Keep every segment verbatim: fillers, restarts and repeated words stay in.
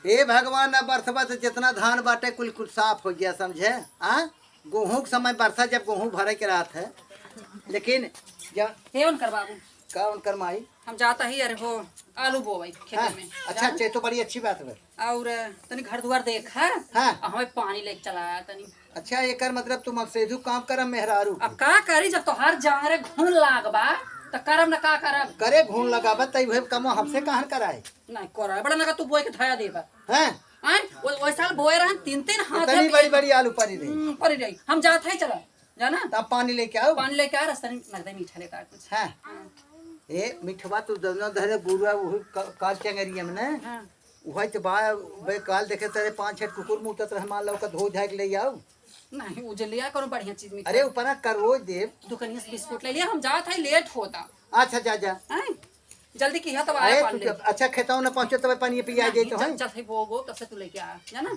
हे भगवान, अब बरसबा से जितना धान बाटे, कुल, कुल साफ होइ गया, समझे? हाँ, गोहूँ के समय बरसा, जब गोहूँ भरे के रहत है, लेकिन जब हे उनकर बाबू। का उनकर माई? हम जात ही, अरे हो, आलू बोवइ खेते हाँ, में। अच्छा, जाना? अच्छा, ये तो बड़ी अच्छी बात है। और तनी घर दुआर देख, हाँ? हाँ। और हमें पानी लेके चला आया तनी। अच्छा, एकर मतलब तू मकसेधू काम करम मेहरारू। अब का करी, जब तोहार जांगरे घुन लाग बा, त करम न का करब? करे घुन लगाबा, त उहे कमवा हमसे कहन कराए। नहीं कराए, बड़ा नका तू बोए के धया देबा। हैं? आय, वो, वो साल बोए रहन, तीन, तीन हाथ इतनी है। बड़ी, बड़ी आलू परी रही। हम्म, परी रही। हम जात है, चला, जाना? त आप पानी लेके आओ। पानी लेके आ, रस्ता में नगदे मीठा लेके आ कुछ। हाँ। हाँ। ए, मिठवा तू दोनों धरे गुरुआ, उहु क-, काल चंगरिया में ने। हाँ। उहइ त बा, बे काल देखे तरे पाँच छठ कुकुर मुतत रहे, मान लो, ओका धो धाय के ले आओ। नहीं, उ जे लिया कोनो बढ़िया चीज मिठाई। अरे, ऊपरा का रोज देव। दुकनिया से बिस्कुट ले लिया, हम जात है, लेट होता। अच्छा, जा, जा। हैं? जल्दी किहा तब आया अरे, पानी तू ले। अच्छा, खेतवा न पहुँचो, तब पानी पिया अरे, जाई तो जल-, हैं? जल है, वो, वो, तब से तू लेके आ, जाना?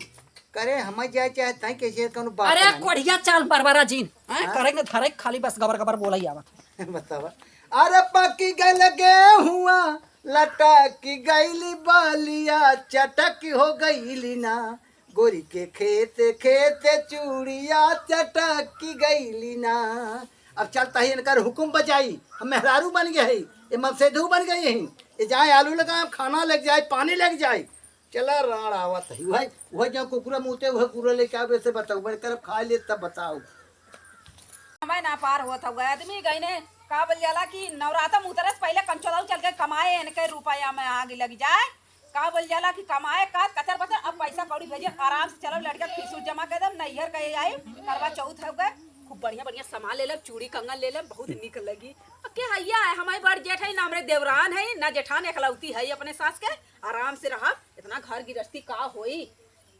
करे, हम जाए चाहे ताई कैसे कोनो बात अरे, नहीं। कोढ़िया चाल बरबरा जीन, हैं? हाँ? करेंगे धरे खाली बस गबर गबर बोला ही आवत। बतावा। अरे, पकी गल गेहुआ, लटक गइली बालिया, चटक हो गइली ना। गोरी के खेत, खेत चूड़िया चटक गइली ना। अब चलता ही इनकर हुकुम बजाई, हम मेहरारू बन गए हैं, ये मनसेधू बन गए हैं, ये जाए आलू लगाए, खाना लेके जाए, पानी लेके जाए। चला राड़ आवत है, वही, वही जहाँ कुकुरा मुते, वही कुकुरा लेके आवे से बताओ, बड़े करब खाए ले तब बताओ। समय ना पार होत हउवे। आदमी गइने, का बोल जाला कि नवरातम उतरे से पहिले कंचोदऊ चल के कमाए, इनके रुपया में आग लग जाए। का बोल जाला कि कमाए का कचर बचर, अब पैसा कौड़ी भेजे, आराम से चलो लड़का फीस उस जमा कर देम, नैहर कहे आई, करवा चौथ हउवे, खूब बढ़िया बढ़िया सामान ले लेब, चूड़ी कंगन ले लेब, बहुत निक लगी। अब के हैया है, हमारे बड़ जेठ है, ना हमरे देवरान है, ना जेठान, एकलौती है अपने सास के, आराम से रहब। इतना घर गृहस्थी का होई,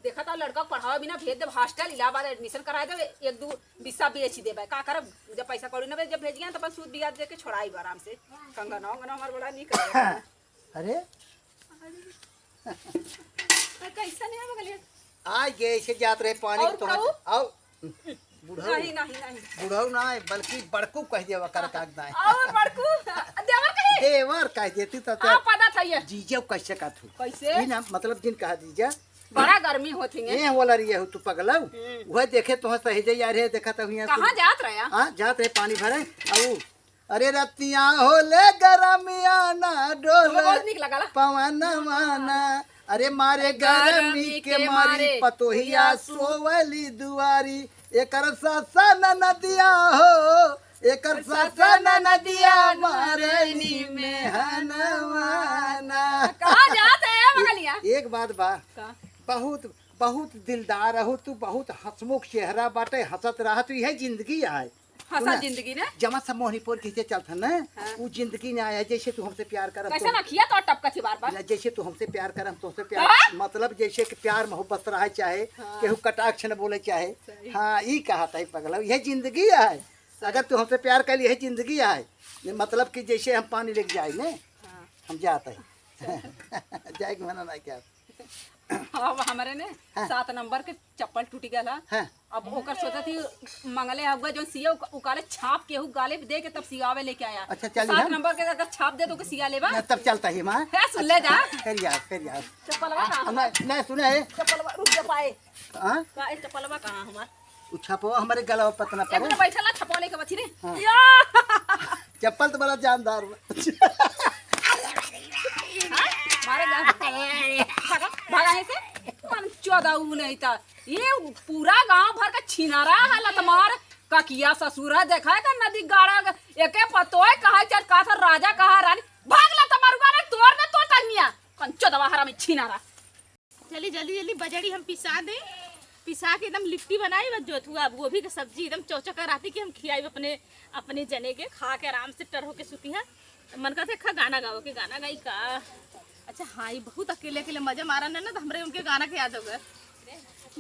देखा था लड़का के पढ़ावे बिना भेज देब हॉस्टल, इलाहाबाद एडमिशन कराए देब, एक दू बिस्सा बेच देब, का करब? जब पैसा कौड़ी न बे, जब भेजिया तो अपन सूद ब्याज दे के छोड़ाई आराम से। कंगना उंगना हमार बड़ा निक है। अरे, कैसा नहीं है बगलिया? आ गए, ऐसे जात रहे पानी और तो प्रभु? आओ। बुढ़ऊ। नहीं, नहीं, नहीं। बुढ़ऊ ना है, बल्कि बड़कू कह देवा कर काग ना है। और बड़कू? देवर कहे? देवर कह देती तो आप पता था ये। जीजो कैसे का थू? कैसे? ई ना, मतलब जिन कहा जीजा। बड़ा गर्मी होत हिंगे। ये वाला रही है तू पगलऊ। हम्म। वह देखे तो सही जाई यार है, देखा तो हुआ कहाँ तू। जात रहे? हाँ, जात रहे पानी भरे। अऊ, अरे रतिया होले गरमिया ना डोले। बहुत नीक लागला। पवन माना। अरे मारे गरमी के मारे पतोहिया सोवली दुआरी। एकर सासा ननदिया हो, एकर सासा ननदिया मारे नी में हनवाना। कहाँ जात है ये बगलिया? एक बात बा, का? बहुत, बहुत दिलदार हो तू, बहुत हंसमुख चेहरा बाटे, हंसत रह तू, यह जिंदगी आए। हंसा सुना, जिंदगी ना? जमा सब मोहनी पोर खींचे चलत है ना, हाँ। वो जिंदगी ना आया, जैसे तू हमसे प्यार कर, कैसे तो ना किया तो टपका थी बार बार? ना, जैसे तू हमसे प्यार कर, हम तुमसे प्यार, हाँ? मतलब जैसे कि प्यार मोहब्बत रहे चाहे, हाँ। केहू कटाक्ष न बोले चाहे। सही। हाँ, ई कहा था पगला, यह जिंदगी है। सही। अगर तू हमसे प्यार कर ली, यह जिंदगी है। ये मतलब कि जैसे हम पानी लेके जाए ने, हाँ। हम जाते हैं। जाए के मना ना क्या? अब हमरे ने हाँ। सात नंबर के चप्पल टूट गया। हाँ। अब ओकर सोचा थी मंगले हउआ जो सिया उक-, उकाले छाप के हु गाले दे के तब सियावे लेके आया। अच्छा, चली सात हम। नंबर के अगर छाप दे तो के सिया लेबा। ना, तब चलता ही माँ। है, सुन ले जा। फिर यार, फिर यार। चप्पलवा कहाँ ना, हमार? ना, सुना है। चप्पलवा रुक जा पाए। हाँ? का, ए, चप्पलवा कहाँ हमार? उ छपवा हमरे गलवा पतना ए, पड़े। तो बैठला छपवा लेके बची रे। हाँ। या। चप्पल तो बड़ा जानदार बा। हाँ? मारे जा। भागा, भागा है से। मन चोदा उ नहीं था। ये पूरा गांव भर का छिनारा है लतमार। ककिया ससुरा देखा है का नदी गाड़ा के एके पतोय कहा चल का था राजा कहा रानी। भाग लतमारुआ रे तोर न तो टंगिया। कौन चोदवा हरामी छिनारा। चली जल्दी जल्दी बजड़ी हम पिसा दे, पिसा के एकदम लिट्टी बनाई, बस जोथुआ गोभी के सब्जी एकदम चौचका रहती कि हम खियाई अपने, अपने जने के खा के आराम से टर होके सुती है। मन करते खा गाना गाओ के गाना गाई का। अच्छा हाँ, ये बहुत अकेले अकेले मजा मारा ना, ना तो हमरे उनके गाना के याद होगा।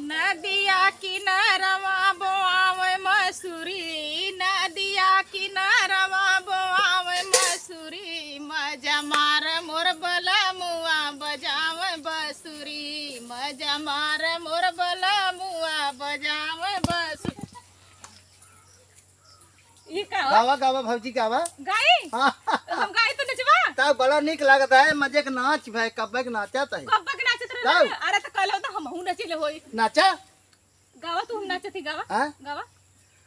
नदिया किनारवा बोआवे मसूरी, नदिया किनारवा बोआवे मसूरी, मजा मार मोर बलमुआ बजावे बंसुरी, मजा मार मोर बलमुआ बजावे बंसुरी। ई का हो? गावा, गावा भौजी, गावा। गाई? हाँ। हम गाई तो नचवा? तब बड़ा नीक लागत है, मजे के नाच भाई, कब्बे के नाचत है। कब्बे के नाचत गाओ। अरे तो कहले तो हमहू नचिले होई। नाचा। गावा, तू हम नाचती, गावा। हाँ? गावा।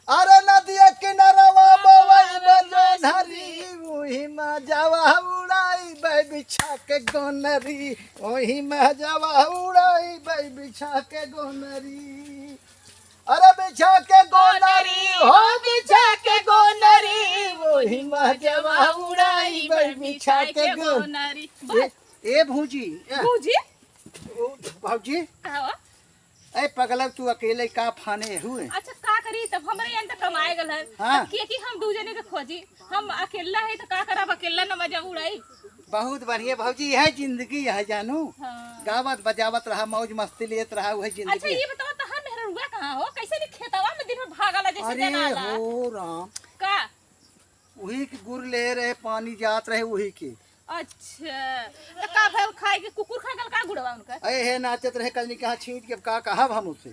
अरे नदिया किनारवा बोवई बजो धरी, उही मा जावा उड़ाई बे बिछा के गोनरी, उही मा जावा उड़ाई बे बिछा के गोनरी। अरे बिछा के गोनरी, हो बिछा के गोनरी, उही मा जावा उड़ाई बे बिछा के गोनरी। ए, ए भौजी, ए। भौजी? ओ, भौजी। का हो? ए पगला, तू अकेले का फाने हुए? अच्छा, का करी, तब हमरे यहाँ तो कमाए गल है। हाँ। तब के कि हम दू जने के खोजी, हम अकेला है तो का करब, अकेला न मजा उड़ाई। बहुत बढ़िया भौजी, यह जिंदगी है जानू। हाँ। गावत बजावत रहा, मौज मस्ती लेत रहा, वह जिंदगी अच्छा, है। ये बताओ, तहार मेहररुआ कहाँ हो? कैसे नहीं खेतवा में दिन भर भागल है जैसे अरे जनाला? हो राम। का? वही के गुड़ ले रहे, पानी जात रहे वही के। अच्छा, तो का भल खाए के कुकुर खा गल का गुड़वा उनकर? अरे हे नाचत रहे कजनी कहाँ छींट के, अब का कहब हम उसे?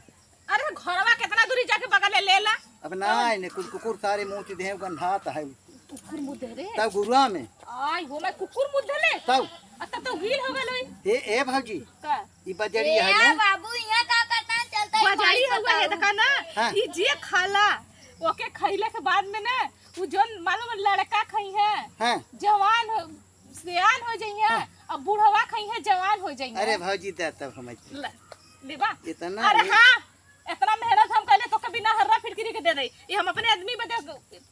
अरे घरवा कितना दूरी जाके बगल ले लेला। अब ना हाँ। इन्हें कुछ कुकुर सारे मुँह देहे गंधात है। कुकुर मुँह दे रे। तब गुरुआ में। आई हो मैं कुकुर मुँह दे ले। तब। अब तब तो गील हो गल होई। ए, ए भौजी। का? ई बजरी ए है ना? बाबू, यहाँ का करता है? चलता है बजरी बाइक हुआ है बताओ। देखा ना। हाँ। ई जे खाला, ओके खइले के बाद में ना, उ जोन मालूम है लड़का खई है, हाँ। जवान हो, सियान हो जाइए, हाँ। अब बुढ़वा खई है, जवान हो जाइए। अरे भौजी, दे तब हम ले, लेबा? इतना अरे ले। हाँ, इतना मेहनत हम कहले तो कभी ना हर्रा फिटकिरी के दे दे। ये हम अपने आदमी बदे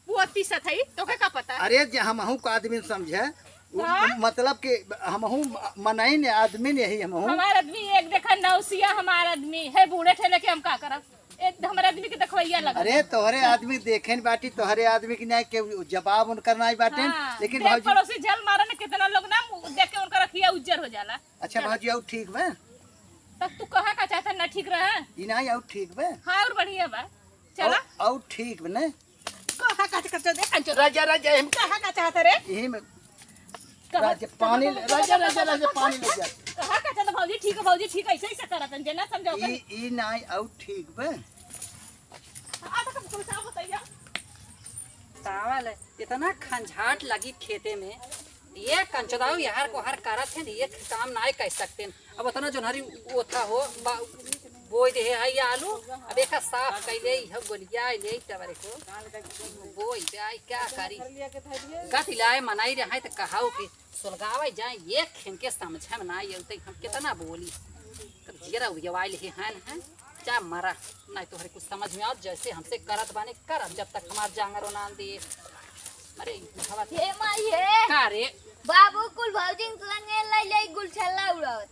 वो पीसत है, तो के का पता? अरे जे हमहू का आदमी समझे, उ हाँ? मतलब कि हमहू मनई ने आदमी ने ही हमहू। हमार आदमी एक देखा नौसिया, हमार आदमी है बूढ़े ठेले के, हम का करब? ए, हमरे आदमी के देखवैया लगा। अरे तोहरे आदमी देखे न बाटी, तोहरे आदमी की नहीं के जवाब उनकर नहीं बाटे, हाँ, लेकिन देख भौजी पड़ोसी झल मारे न, कितना लोग ना मुँह देख के उनकर अखिया उज्जर हो जाला। अच्छा चल। भौजी, और ठीक बा? तब तू कहा का चाहता ना ठीक रहा? ई नहीं, और ठीक बा? हाँ, और बढ़िया बा। चला। और, और ठीक बा ना? कहा का चाहता दे, कंचो। राजा, राजा, हम कहा का चाहता रे? यही में कहा, राजा, कहा, पानी कहा, ले, कहा, राजा, कहा, राजा, कहा, राजा, कहा, पानी ले जा। कहा का चाहता भौजी, ठीक है भौजी, ठीक है, ऐसे, ऐसे करत हन, जे ना समझाओ कर। ई, ई नाई आउट ठीक बे। आ, तो कम से कम बताइए। तावल है, इतना खंझाट लगी खेते में, ये कंचदाऊ यार को हर करत है, ये काम नाई कर सकते हैं। अब उतना जोनहरी ओथा हो, बा-, बोई देहे है ये आलू, अब एका साफ कइ ले, इह गोलिया ले, तबरे को बोई दे, आई क्या करी? गत लाए मनाई रहे हैं, तो कहाऊ कि सुलगावे जाए, ये खेन के समझे में ना, ये तो हम कितना बोली, तब जियरा उबियवाई ले हैं, हैं? जा मरा, नहीं तोहरे कुछ समझ में आवत, जैसे हमसे करत बाने, करब, जब तक हमार जांगर ना दे। अरे, हवा हे माई हे। का रे? बाबू कुल भौजी के संगे लई लई गुलछल्ला उड़ावत।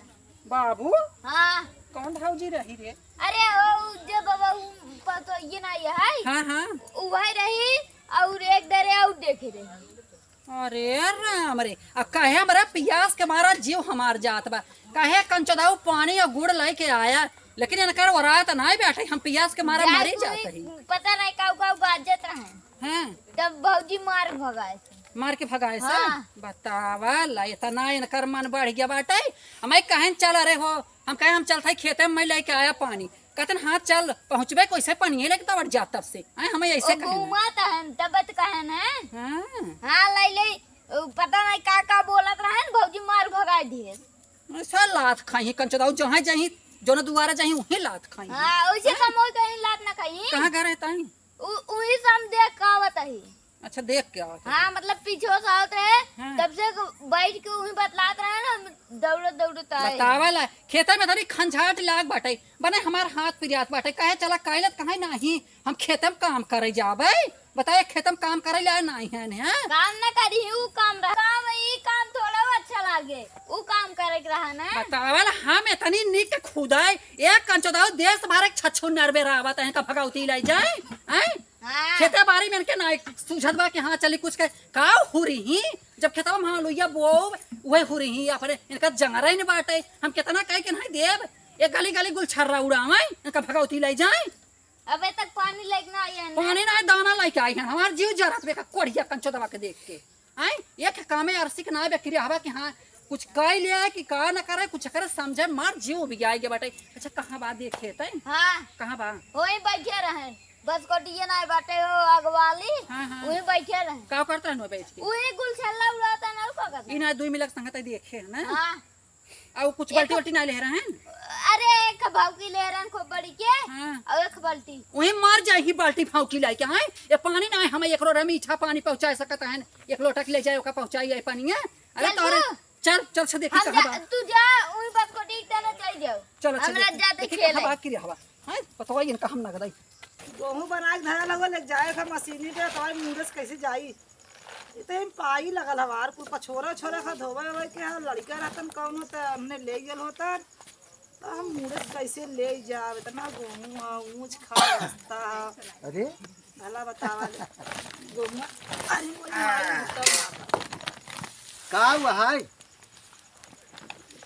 बाबू? हाँ। कौन भौजी रही रे? अरे, ओ, जे बाबा, उ, पतो ये ना ये है। हाँ, हाँ। उहे रही, और एक दरे और देखे रही। अरे राम रे, अब काहे हमरा पियास के मारा जीव हमार जात बा, काहे कंचदाऊ पानी और गुड़ लेके आया, लेकिन इनकर ओरात नाई बैठे, हम पियास के मारा जा मरे तू जात ही, ही। पता नहीं काऊ काऊ बाजत रहे। हाँ। तब भौजी मार भगाए से। मार के भगाए से? हाँ। बतावा ला, इतना इनकर मन बढ़ गया बाटे। हम कहन चल रहे हो, हम कहे हम चलत है खेते में, मैं लेके आया पानी। कहतन, "हाँ, चल, पहुँचबे, कैसे पनिये लेके दौड़ जा तब से।" आए, हमें ऐसे ओ, कहना। घूमत हन, तब तो कहन है। हाँ। हाँ, ले ले, ओ, पता नहीं का का बोलत रहन, भौजी मार भगाए दिए। ऐसा लात खाई है, कंचदाऊ, जहाँ जाही, जोन दुआरा जाही, वहीं लात खाई है। हाँ, वैसे हाँ? कमोई कहीं लात ना खाई। कहाँ घर है ताई? उ-, उही से हम देख के आवत ही। अच्छा, देख के आवत ही। हाँ, मतलब पीछे से आवत रहे, हाँ। तब से बैठ के उही बतलात रहे ना, हम दौड़त दौड़त आए। बतावा ला, खेते में तनी खंझाट लाग बाटे, बने हमार हाथ पिरियात बाटे, कहे चला काइलत कहे नाही, हम खेते में काम करे जाबे, बताए खेते में काम करे ले नाही है, हैं? काम न करी, ऊ काम रहा, काम, ई काम थोड़ा अच्छा लागे, ऊ काम करे के रहा ना। बतावा ला, हम इतनी निक खुदाई, एक कंचदाऊ देश भर एक छछू नरबे रावत हैं का भगवती लाई जाए, हैं? हाँ। खेते बारी में इनके ना सूझत बा कि हाँ चली कुछ के का हुरी ही, जब खेतवा में हाँ लोइया बोब, उहे हुरी ही अपने इनका जंगरा ही न बाटे, हम कितना कह के नहीं देब, एक गली गली गुलछर्रा उड़ावे, इनका भगवती लाई जाए। अबे तक पानी लेके ना आए हैं ना। पानी ना दाना लेके आई हैं, हमार जीव जरत बे का कोढ़िया कंचो दबा के देख के। आए, एक कामे अरसी के ना बेकरी हवा कि हाँ, कुछ कह लिया है कि का ना करे, कुछ करे समझे, मार जीव उबियाई के बाटे। अच्छा, कहाँ बा देखे तै? हाँ। कहाँ बा? वहीं बैठे रहे, बस कोटिये ना बाटे हो अगवाली, हाँ, हाँ। वहीं बैठे रहे। का करत रहन बैठ के? वही गुलछल्ला उड़ाता ना, का करता? ई ना दुई मिलक संगत देखे है ना? हाँ। अउ कुछ एक बाल्टी वाल्टी ना ले रहन? अरे, एक भौकी ले रहन खूब बड़ी के। हाँ। अउ एक बाल्टी। वही मर जाई ही बाल्टी भौकी लाइके, हैं? ये पानी ना है, हम एकरो रे मीठा पानी पहुँचा सकत हन। एक लोटा के ले जाए, ओका पहुँचाई है पानी, हैं? अरे चल तोरे, तू। चल, चल से देखी हम कहाँ जा, बा। तू जा, वही बात को ठीक तरह चल जाओ। चलो, चल हमरा देखी, जाते देखी खेल कहाँ है। बा, किरे हवा। हैं? पतवा इनका हम ना गदाई। गोहूँ बनाए के धरल हवा, ले जाए का मशीनी पे, तोरे मुंडे से कैसे जाई? इतने पाई लगल हवा, और कुल पछोरा छोरा का धोवे ओवे के है, लड़का रहतन कौनो त हमने ले गेल होतन, त हम मुड़े से कैसे ले जाब? इतना गोहूँ है, ऊँच खा रास्ता है। अरे? भला बतावा ले। गोहूँ, अरे मोरी माई, भूतवा बाबा। का हुआ है?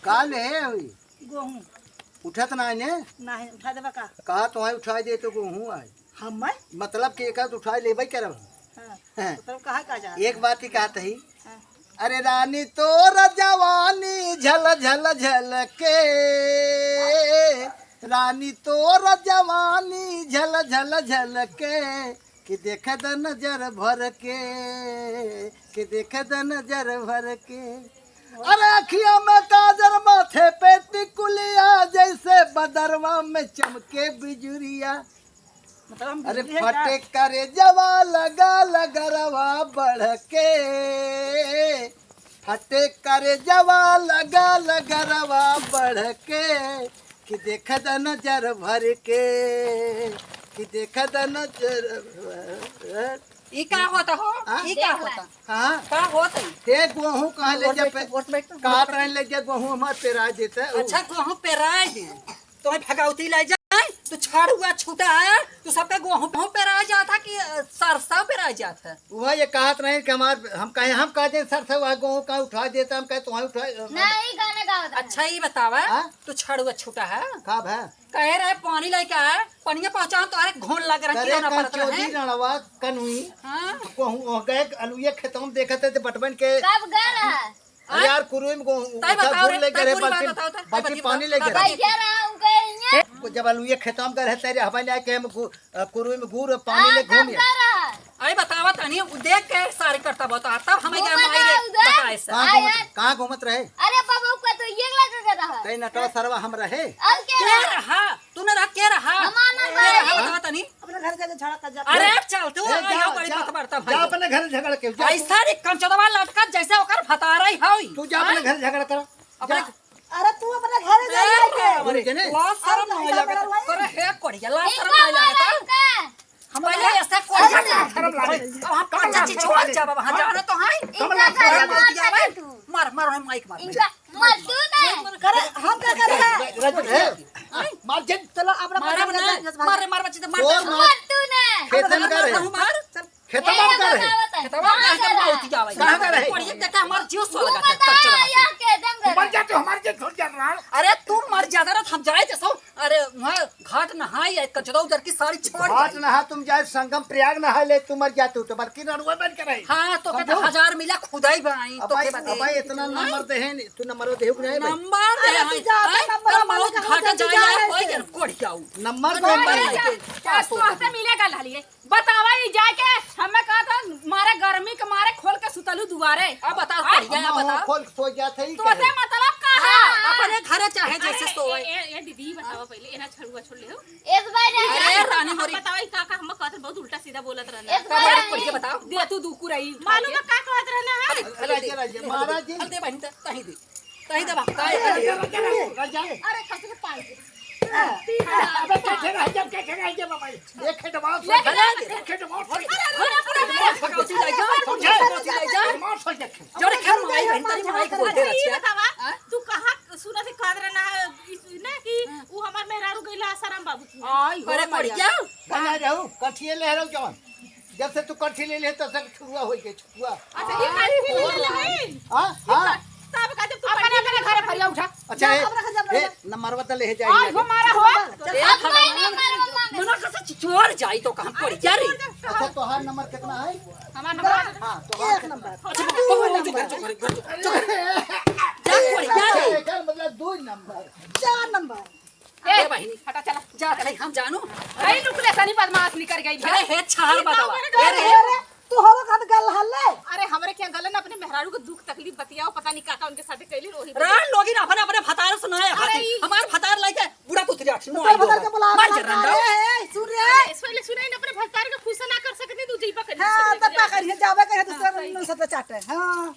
का ले हुई? गोहूँ। उठत ना ने? नहीं, उठा देबा का? कहा तो है उठा दे तो गोहूँ आए। हम्मे? मतलब कि एक आध उठा लेबे करब। हाँ, हाँ। तो तब कहा का जा? एक बात ही कहत ही। हाँ। अरे रानी तोर जवानी झल झल झलके, रानी तोर जवानी झल झल झलके, कि देख द नजर भर के, कि देख द नजर भर के। अरे अखिया में काजर, माथे पे टिकुलिया, जैसे बदरवा में चमके बिजुरिया। मतलब हम अरे बिजली है का? फटे करे जवा लगा लगरवा बढ़ के, फटे करे जवा लगा लगरवा बढ़ के, कि देख द नजर भर के, कि देख द नजर भर। ई का होता हो? हाँ? ई का होता? हाँ? का होता है? ते गोहूँ कहाँ ले जा पे? उठ बैठ, उठ बैठ। कहा तरह ले जा गोहूँ हमार पेरा देता है। अच्छा, गोहूँ पेरा दे। तो भगवती ले जाए, तो छाड़ुआ छूटा है, तो सबका गोहूँ, गोहूँ पेरा जाता कि, अ, सरसों पेरा जाता? वह ये कहत रहे कि हमार, हम कहे, हम कह दें सरसों, वह गोहूँ का उठा देता, हम कहे, "तुम्हें उठा, अ, नहीं, गाना गावत है।" अच्छा, ये बतावा, हाँ? तो छाड़ुआ छूटा है? का भा? कहे रहे, "पानी लेके आए, पनिया पहुँचाओ," तो अरे घोन लग रहा, करे किराना पड़त रहे। कंचोदी रणवा कनुई, हाँ। गोहूँ, वह गए अलुए खेतों में देखत है, तो बटवन के कब गए रहा? अरे यार, कुरुई में गो-, तय उठा बताओ गुड़ रे, ले तय गए रहे, पूरी बात बल्कि, बताओ, तय बल्कि बताओ। पानी ले गए रहे। भाई, क्या रहा उनके यहाँ? जब अलुए खेतों में गए रहे, तेरे हवाई ले आके हम गु-, अ, कुरुई में गुड़ और पानी हाँ, ले घूम तब आए। क्या रहा? अरे बतावा तनी, उ देख के सारे करता बता, तब हमें क्या घूमत माई रे रहा उधर। बताए से। कहाँ आया। घूमत, कहाँ घूमत रहे? अरे बाबा, ऊपर तो ये लगा के रहा। कहीं नटवा सरवा हम रहे। और क्या क्या रहा? रहा? तू ना रहा, क्या रहा? हमार ना क्या रहा, भाई। बतावा तनी। अपने घर जाके झगड़ा कर जा। अरे, चल, तू ए, आ, जा, यहाँ बड़ी जा, बात बढ़ता जा भाई। अपने घर झगड़ के, जा तू। ऐसा रे कंचदवा लटका जैसे ओकर भतारा ही हई। तू जा अपने हाँ? घर झगड़ा कर। अपने जा। अरे, तू अपने घर ए, जा जाके। अरे, अरे, लाज शरम और नहीं लगे। भाई। अरे, हे कोढ़िया, लाज शरम नहीं लगे। हम पहले ऐसे कोढ़िया अरे, लाज शरम लागे। अब हम कमला, पाँच चीज कमला छोड़ ले। जाब, वहाँ हाँ? जाना तो है। कमला, इनका घर कमला। मार जाबे तू। मार, मार, हम माइक मार। इनका मर तू ने। करे, हम का करे? रज-, रज-, ए, मार जे। चलो, अपना मारे पकड़ बना, के जा, जा, मारे, मार बच्ची तो मार। चोर मार। मर तू ने। खेतन का रे। मार। खेतवा ए, का रे। बतावत है। खेतवा का कहाँ का रे? कहाँ का रे? पढ़िए, देखा, हमार जीव सो तू लगा था, बता, कच्चा लगा या था। के दम दे। मर जा तू, हमार जे छोड़ जा रहा। अरे, तू मर जा रहा, हम जाए जैसो। अरे, वहाँ घाट नहाई है, कचरा उधर की सारी छोड़ घाट आई। नहा, तुम जाए संगम प्रयाग नहा ले, तू मर जा तू, तो बल्कि नड़ुआ बन के रही। हाँ, तो कहते समझो? हजार मिला खुदाई बनाई, अब तो भाई, के बताई? अब भाई, इतना हाँ? नंबर दे है नहीं, तू नंबर दे है कि नहीं भाई? नंबर दे अरे, है। तू जा, हाँ? नंबर हम वाले बहुत कहाँ घाट से जाए तू यार, जा कोई ऐसे? जन कोढ़ जाऊ। नंबर दे नंबर भाई। है के? क्या क्या सोच तोहसे मिलेगा लालिए? बतावा, ई जाए के हमें कहा था, मारे गर्मी के मारे खोल के सुतलू दुआरे। अब बताओ, आय? बढ़िया, अब हम बताओ। खोल के सो जात है, ई तो करे। से मतलब का है? हाँ। अपने घरे चाहे जैसे अरे, सोए। ए, ए, ए, दीदी, बतावा पहले, एना छड़ुआ छोड़ ले हो। एक बार नहीं अरे, जाए। रानी हम मोरी। बतावा, ई का, का हम कहत बहुत उल्टा सीधा बोलत रहना। एक का बार बार नहीं। पढ़ के बताओ। दे तू दू कुराई उठा मालूम के। है का कहत रहना है? अरे, अरे, अरे, दे। अरे, महाराज जी। अरे, दे बहिनी, दे, तही दे। तही दे बा। अरे, अरे, अरे, अरे, अरे। अरे, खसरे पाई। अबे, कैसे रह जाओ, कैसे रह जाओ, बाबा? ये खेत बाप ले, ले, ले। खेत बाप। अरे, अरे, अरे, अरे, अरे, अरे, समझा? समझा? समझा? समझा? जोरे खेत में आई बहन, तेरी माई को बोलते ये रखिया। बतावा, हाँ? तू कहाँ सुना से कहत रहना है, इस, ना कि हाँ। वो हमार मेहरारू गइला आसाराम बाबू की। आई हो अरे, मैया। बढ़िया। कहाँ जाऊ? कठिए ले रहो जवान। जब से तू कठिए ले ले, तब से छुआ होई गई। वाह। अच्छा, ये काहे के ले ले है? हाँ, हाँ। तब का जब तू अपने, अपने घरे फरिया उठा। अच्छा, जा, ए, अपने घर जा, ए, अपने। नंबरवा तो ले जाइए। आज हमारा हो। ए, अब नहीं, नहीं, मरवा मांगे। मना कैसे चोर जाई तो कहाँ पड़ जा रे? अच्छा, तोहार नंबर कितना है? हमारा नंबर। हाँ, तोहार एक नंबर। अच्छा, बहुत जो घर, जो घर, घर, जो घर। जा, पड़ जा रे। एकर मतलब दो नंबर। चार नंबर। ए, ए, बहिनी, हटा, चला। जा, चला, हम जानू। ए, रुक ले, सनी बदमाश निकल गई। अरे, हे, छाड़ बतावा। ए, रे। अरे, तू तोहरो कहाँ गल हल्ले? अरे, हमरे क्या गलन, अपने मेहरारू के दुख तकलीफ बतियाओ, पता नहीं का का उनके साथे कैली रोही। रान लोगिन अपने, अपने भतार सुनाए अरे, खातिर। ई हमार भतार लइके बूढ़ा पुतरिया ठीक तो नहीं भतार के बुला, मार बुला, जरन दो। ए, ए, सुन रे। अरे, इस पहले सुनाई ना, अपने भतार के खुश ना कर सकती, तू जइबा कर हाँ, तब का करिए, जाबे करिए, दूसरा हाँ, सही। साथ चाटे। हाँ।